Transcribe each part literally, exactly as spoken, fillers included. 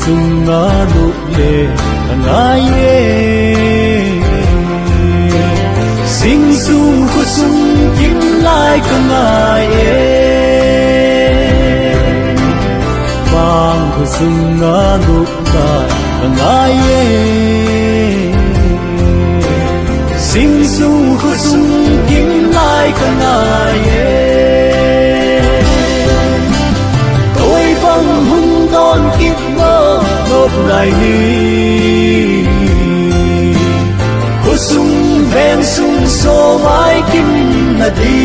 Sunga lup le ka ngai e. Sing sung khosung kim lai ka ngai e. Bang khosung a lup lai ka ngai e. Sing sung khosung kim lai ka ngai e. Toi bang hung don kit mo nop lai ni. Khosung veng sung so mai kim na di.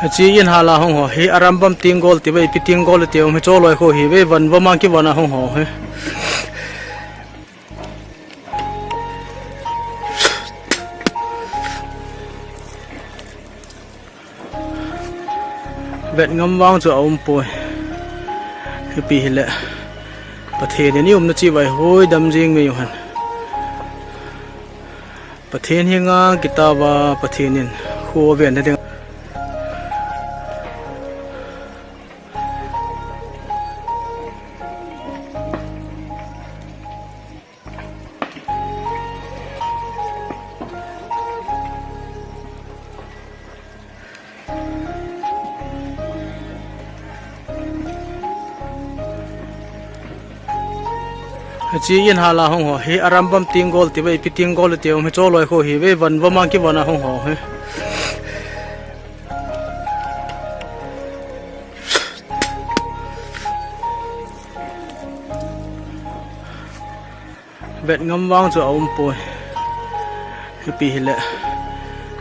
Hiche in hala hung ho hi, Arambam Tenggol ti ve, ipi Tenggol ti um hi, choloi kho hi ve, van vama kivon a hung ho hi. Vet ngam vang chu aum poi. Hipi hile Pathen in i umna chibai hoi dam jing mai u hen. Pathen henga kitao va, Pathen in kho ven na ding. Hiche in hala hung ho hi, Arambam Tenggol ti ve, ipi Tenggol ti um hi, choloi kho hi ve, van vama kivon a hung ho hi. Vet ngam vang chu aum poi. Hipi hile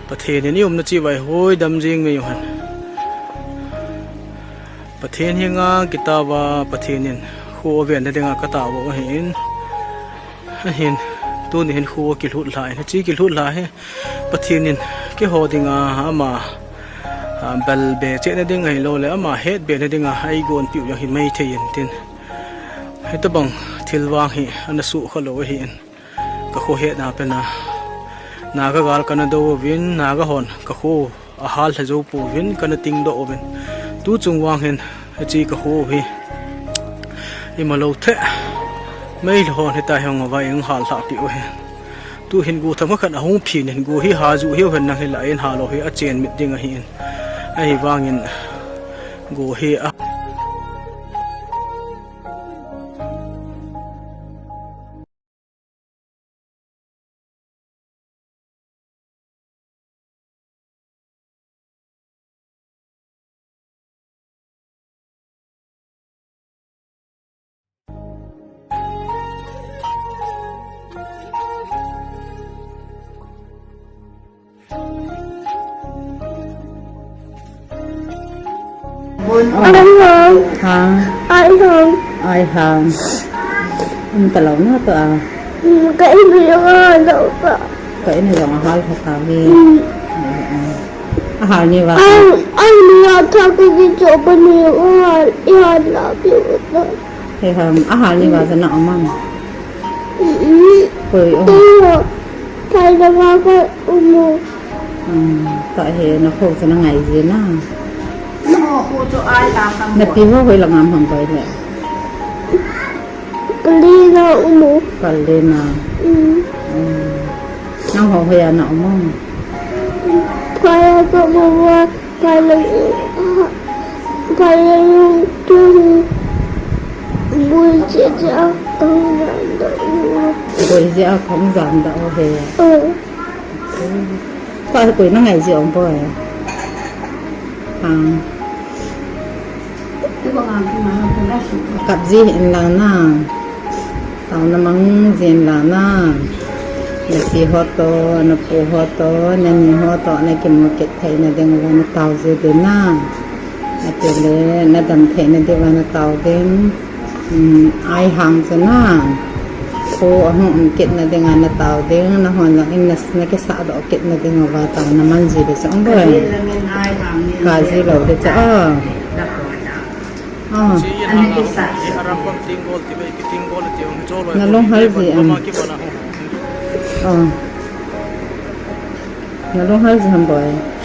Pathen in i umna chibai hoi dam jing mai u hen. Pathen henga kitao va, Pathen in kho ven na dinga katao u ahin. Ahin, tuni hin kho kilhut lha in, hiche kilhut lha hi Pathen in keiho dinga ama, a, bel be cheh na ding ahilou le, ama het be na dinga eigon piu jong hi mai thei in tin. Hitabang thil vang hi ana sukha lou ahin. Ka kho hetna pen a, Naga gal kana do uvin, Naga hon ka kho ahal lha jou pouvin, kana tingdoh uvin. Tu chung vang hin, hiche ka kho hi ima lou thei. Meilhei hon hitia hi hung uva eihung hal lhah peh u hi. Tu hin go themkhat khat ahung phin in, go hi ha ju hiu hen, nang hi la in ha lou hi achen mit ding ahin. Ahivangin go hi a Ai hang. Hang. Ai hang. Ai hang. Um talou na to a. Um, ka in jong ahal lou ka. Ka in jong ahal lou ka ve. Um. Ahal ni va. Ai, ai ni a tha ka ki cho pa ni ahal, i hal la pi u ta. He ham, ahal ni va sa na um am. Um. Koi um. Koi. Thai la va ka um. Hmm, ta he, na kho chu na ngai ji na. Na kho chu ai ta ham. Na pi ho hoi la ngam ham koi le. Kalena umu. Kalena. Mm. Mm. Nang ho hoiya na umu. Kaya ka mama, kaya, kaya yung tu. Bui je ja kong janda. Bui je kong janda o he. Mm. Pa koi na ngai ji ong poi. Ang. Kap ji in lang na. Taona mang jin lang na. Na pi ho to, na pu ho to, na ni ho to, na kimu kit thei na ding uva na tao ji ding na. Ati le, na dam thei na ding uva na tao ding. Um, ai hang chu na. Kho ahung um kit na dinga natao ding, nahon jong in na, nakisah doh kit na ding uva taona man ji le chang boi. Kaji lou le chang. Ah. Nalung hal ji am. Ah. Nalung hal ji ham boi.